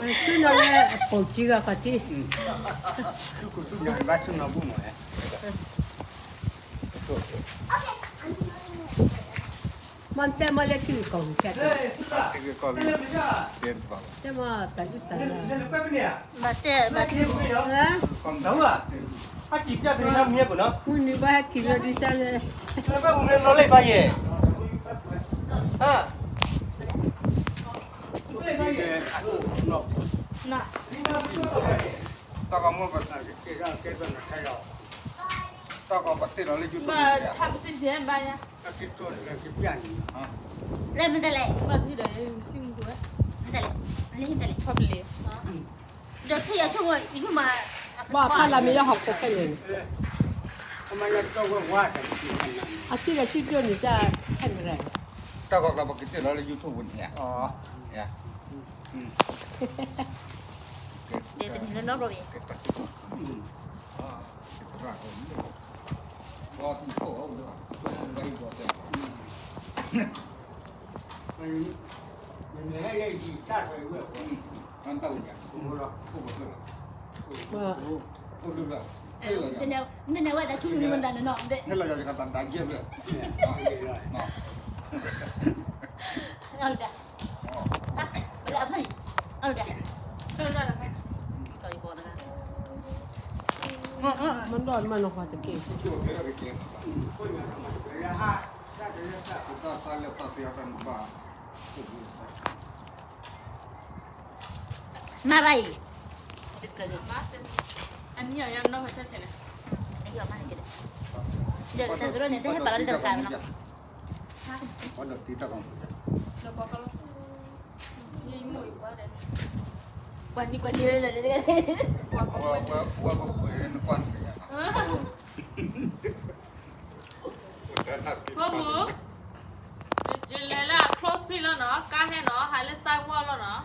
ဆူနီၤလၢအပိာ်ကံဂၤခီၣ်ထံး, ဆူနီၤဘၣ်ဆူနီၤဘူၣ်မး, မ့ၢ်တဲမ့ၢ်လၢထံဂုၤကီၢ်ဂၤခဲ, တဲမ့ၢ်တၢ်ဒုးတၢ်လၢ, ဘၣ်တဲ, မုၢ်နံၤဘၣ်ဟဲထံၣ်လီၤဒ်စဲလဲၣ်, တၢ်ကမၢပသးက့ၤ, တၢ်ကပတ့ၢ်လီၤလၢ YouTube ဘၣ်, မ့ၢ်တလဲၣ်, မ့ၢ်တလဲၣ်, ဒီးဖဲယဆိကမိၣ် ယဆိကမိၣ်မး, ဘၣ်ဖးလၢမ့ၢ်လၢဟီၣ်ခိၣ်ခဲလၢာ်န့ၣ်, အထံၣ်ဒီးထံၣ်ဒိၣ်န့ၣ်တၢ်ခဲမရၢ်, တၢ်ဂီၤကျါပက့ၤတ့ၢ်လီၤလၢ YouTube န့ၣ်ဧါ, တနံၤလၢနီၢ်ဘျီဘၣ်, နဝဲတၢ်ဆူၣ်န့ၣ်မတၤန့ၣ်နီၤ, ဟဲလီၤယၤတကးတၢ်ဒါယဲၢ်ဘျဲၣ်, အဝဲဒၣ်, ဘၣ်လၢအဖၢၣ်န့ၣ်, အဝဲဒၣ်, မ့ၢ်ဒီးမ့ၢ်နီၢ်ပှၤတက့ၢ်, မၤဘၣ်အံၤ, အနံၣ်အီၤယၤနီၢ်ဝဲဆဲဆဲန့ၣ်, အံၤအီၤမးန့ၣ်က့ၤ, ဒီးတၢ်ကရၢန့ၣ် တဟဲပာ်လီၤလၢတကးနီၤ, ပှၤနံၤပှၤနံၤလၢလၢလၢ, ဖိမုၣ်, ယလဲၤလၢ close ဖံလီၤနီၤ, ကါဟဲနီၤ, ဟးလၢ sidewalk လီၤနီၤ.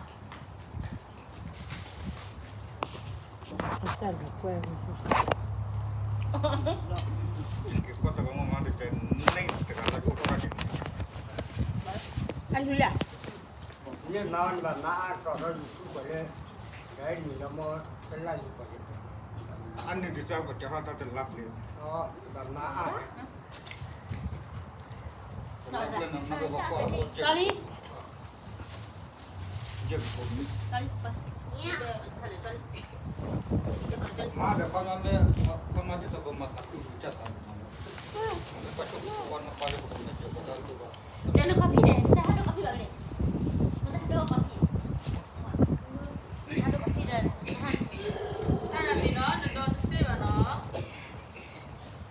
အလူလၢ်, မ့ၢ်မၤအီၤန့ၣ် ဘၣ်မၤအါထီၣ်ဒီး YouTube ပှၤလၢ, ဒီးနံၤလၢမ့ၢ်တလၢ်လံၤပှၤလၢ, အနံၣ်ဒ်သိးပကၢထီၣ်တၢ်တလါပှဲၤ, ဘၣ်မၤအါ, တဲလၢ coffee န့ၣ် တဟးဒိး coffee ဘၣ်လဲၣ်, တဟးဒိး coffee, တဟးဒိး coffee ဒီး တဟး, တၢ်နမံၤနီၤ နဒီတစ့ၢ်ဘၣ်နီၤ, ဒီ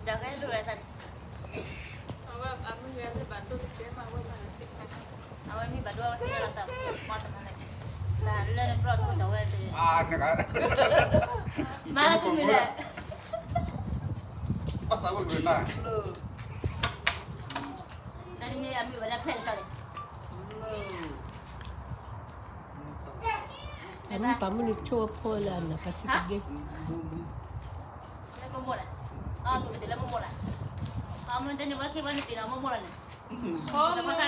းကဲဒိးဝဲသးန့ၣ်, အဝဲအမုၢ်ဂၤသ့ၣ်ဘၣ်ဒိတကဲမး အဝဲမၤစ့ၢ်ကီး, အဝဲမ့ၢ်ဘၣ်ဒိအဝဲသ့ၣ်လီၤသး, မၤတမၤလဲၣ်, လၢနပျီၢ်တဝဲသ့ၣ်, မၤလၢတမံၤလဲၣ်, ဘၣ်သးဝဲဂ့ၤနၤ, တၢ်တမံၤအမံၤဝဲလၢဖဲလဲၣ်တၢ်လဲၣ်, တမ့ၢ်ပှၤမုၢ်နံၤဆိဖိလၢအနၢ်ပၢၢ်ထံတဘ့ၣ်, လၢမမိၢ်လဲၣ်, အမုၢ်ကဒဲလၢမမိၢ်လဲၣ်, အမုၢ်တဲန့ၣ်ဝဲက့ၤဝဲနသ့ၣ်နီၤမမိၢ်လဲၣ်န့ၣ်, ဖိမုၣ်,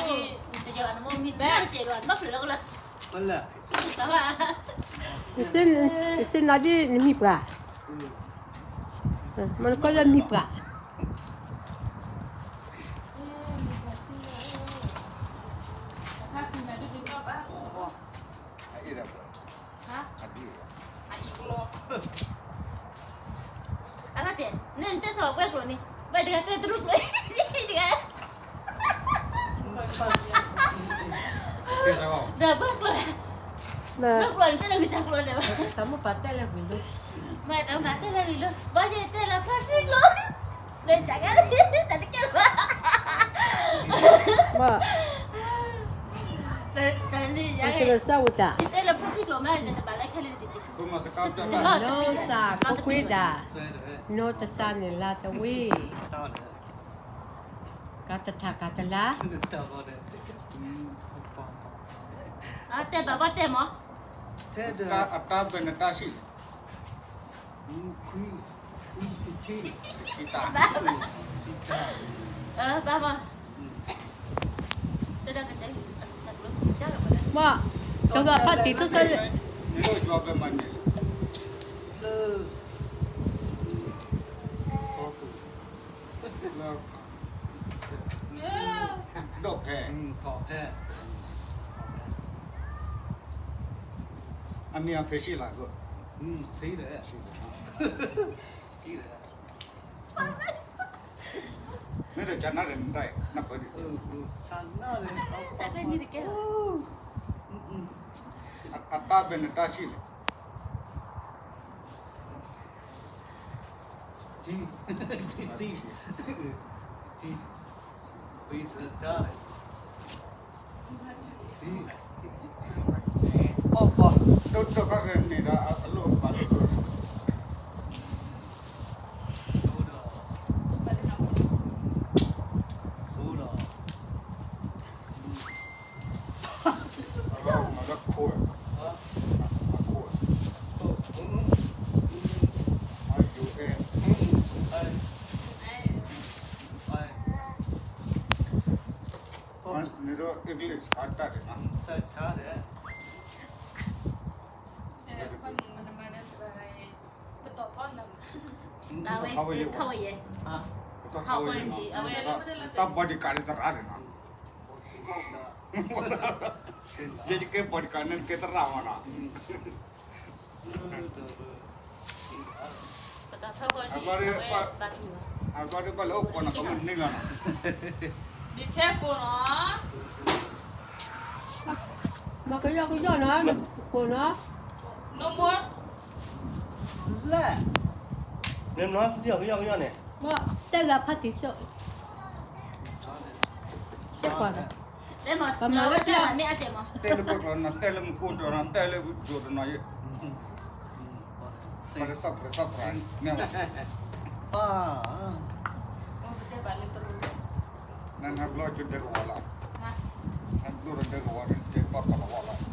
တယီၤနမိၢ်မံဘဲကဲးဒီးနဘၣ်ဖျိးလၢကလၢ, စ့နၤဒ်နမံပှၤ, မနကီလၢမံပှၤ အဂၤတဲ, နတဲစီၤဘှဲကျိာ်န့ၣ်, ဘၣ်တဂၤတဲတရူးကျိာ်, တဂၤ, ဒီးဘှဲကျိာ်, ဘှဲကျိာ်န့ၣ်တဲလၢဂုၢ်စၢ်ကျိာ်န့ၣ်ဘၣ်, တၢ်မိၢ်ပၢ်တဲလၢဂ့ၤလိာ်, မ့ၢ်တၢ်မိၢ်ပၢ်တဲလၢဂ့ၤလိာ်, ဘၣ်ယတဲလၢဖျါဆံကျိာ်, လၢတၢ်ဂၤန့ၣ် တၢ်တကဲလၢၤဘၣ် တၢ်န့ၣ်ယကလီၤစၢ်ဝဲတၢ်, နီၢ်စၢ်ကိးကွံဒၣ်, နီၢ်တစၢ်န့ၣ်လါတဝ့ၢ်, ကးတထၣ်ကးတလါ, တဲဘၣ်ဘၣ်တဲမး, အတၢ်ဘၢၣ်နတၢ်ဆံးလဲၣ်, ခွံ, ခွံတဆံ, တဆံတၢ်, ဘၣ်မး, တဲဒၣ်ကစၢ်, ကစၢ်ကျိာ်, ကစၢ်လီၤ မ့ၢ် တဂၤဖးတံၢ်ဆိဆိ နဒိၣ်ကၠီဖဲမၤန့ၣ် လၢ ကီၢ်ပူၤ လၢ ဒိၣ်ဖဲ ထီၣ်ဖဲ အမံၤအဖဲဆံးလီၤ ဆံးလီၤ ဆံးလီၤ မ့ၢ်တကနၣ်ဒီးနတၢ်နၢ်ပၢၢ်ဒံး ဆါနၢ်လၢ အတၢ်ဘဲနတၢ်ဆံးလဲၣ် ထံ ထံ ထံ ပံစၢတၢ်လဲၣ် ထံ အီၣ်ပှၤ ဒိၣ်ဒိၣ်ခါကန့ၢ်ဒီးအလိၣ်ဘၣ်လိၣ် ဆိဒီး ဆိဒီး အလီၤမၤလၢခိၣ် အခိၣ် အယိၤအဲ နဒိး English အတၢ်ဒဲးနီၤ ဆၢထါဒဲး ပတီၢ်ထီၣ်နၤ ပတီၢ်ထီၣ်ဝဲယဲ ပတီၢ်ထီၣ်ဝဲယဲနီၤ တၢ် bodyguard သရၣ်န့ၣ်နီၤ ယဲယကဲ bodyguard န့ၣ် ကဲသရၣ်မးနီၤ အဘျီဒ် အဘျီဒ်ဘၣ်လဲၤအိၣ်ကိးနီၤ ကမ့ၢ်န့ၢ်လီၤနီၤ Be careful နီၤ မၤကယီကယီနီၤ ကိးနီၤ No more လဲၣ် နမၤကယီကယီကယီန့ၣ် မ့ၢ်တဲဂၤဖးတံၢ်ဆိ စဲကွၢ် ပမၤလၢပျၢ် တဲလၢပကျိာ်နီၤ တဲလၢမူခိၣ်ဒီးနီၤ တဲလၢဒိၣ်တနီၤယဲ ပှၤလၢ subscribe subscribe န့ၣ် ပၢ် နနဘျီကဒဲကဝီၤလီၤ နဒိၣ်ဒီးဒဲကဝီၤန့ၣ် တဲပှၤကလီၤဝါလီၤ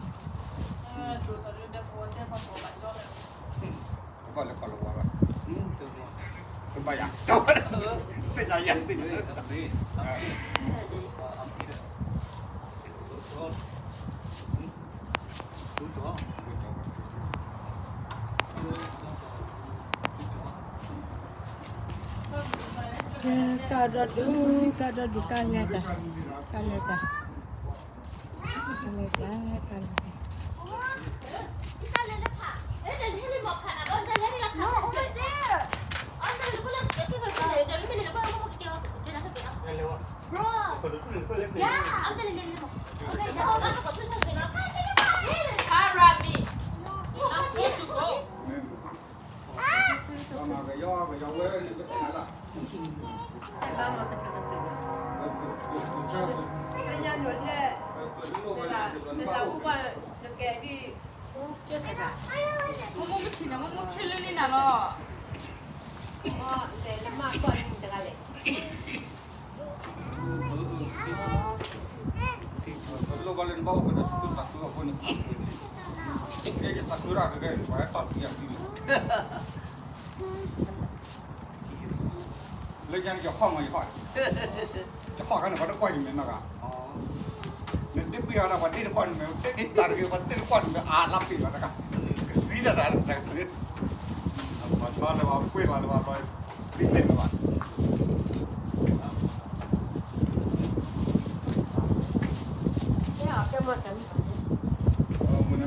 ကဘၣ်လၢကလီၤဝါလီၤ ကဘၣ်ယၤ သ့ၣ်ညါယၤသ့ၣ်ညါ ကၢ်ဒီဒူၣ် ကၢ်ဒီဒူၣ် ကၢ်လဲၤတၢ် ကၢ်လဲၤတၢ် ကၢ်လဲၤတၢ် Bro. Yeah. Hurry me. I need to go. မ့ၢ်မ့ၢ်မ့ၢ်မ့ၢ်မ့ၢ် လိၣ်ဘၣ်လၢနဘၣ်အိၣ်ဖဲဒီးစကုသးခုအဃိန့ၣ် ကဲယသးခုရၣ်ကဂဲၤ ပှၤဟဲတီၢ်သံယၤသံန့ၣ် လၢညါန့ၣ် ယဟီၣ်မးယဟီၣ် ယဟီၣ်ခါန့ၣ် ပှၤတကွၢ်ယမဲာ်နီတဂၤ နဒ့ပှ့ၤအီၤဒီး ပှၤဒ့တကွၢ်နမဲာ် တ့တၢ်တဂ့ၤ ပှၤတ့တကွၢ်နမဲာ် အါလၢပ့ၤဘၣ်တဂၤ ကသံတၢ်တဂၤ ပှၤဆီလၢၤဘၣ် ပှ့ၤလီၤလၢၤဘၣ် ပှၤသံလ့ၣ်လၢၤဘၣ် မ့ၢ်န့ၣ်ဘၣ်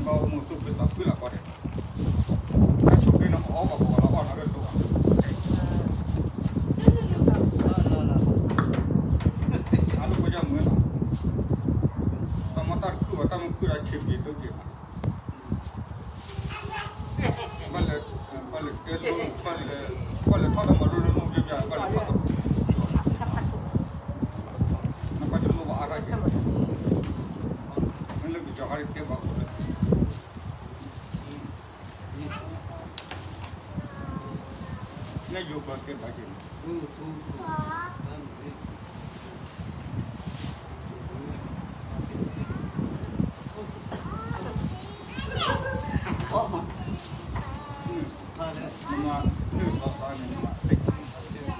အိၣ်မူသူၣ်ဖှံသးဖှံလီၤကီးဒဲး တၢ်ဆိးက့န့ၣ် ပအီၣ်ပှၤကဝီၤလီၤအီၣ်နီၢ်ကဒိၣ်ဘၣ် အလိၣ်ကယီမုၢ်နီၤ တၢ်မ့ၢ်တၢ်တခုၣ်ဘၣ် တၢ်မ့ၢ်ခုၣ်ဒီးဆံးပျံၤဒိၣ်က့ၤဘၣ် ဘၣ်လဲၤ ဘၣ်လဲၤတဲလိ ဘၣ်လဲၤ ဘၣ်လဲၤထီၣ်တၢ်မၤလိလၢမုၢ်ပျီပျီ ဘၣ်လဲၤထီၣ်တၢ် နဘၣ်တလိၣ်ဘၣ်အါထီၣ်က့ၤ မ့ၢ်လၢကစၢ်ခါန့ၣ်တဲဘၣ်ခိၣ်လၢ ညၣ်ယိၤပှၤကဲဘၣ်က့ၤန့ၣ် နမၤနုာ်သီသီန့ၣ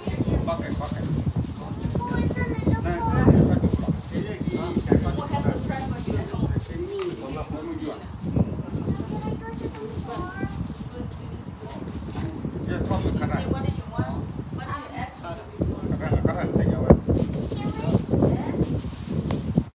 ် နမၤသ့ ဘၣ်ကဲဘၣ်ကဲ နတၢ်ဒိၣ်လီၤ နတၢ်ဒိၣ်လီၤ န ယထီၣ်မုၢ်ခါတၢ်,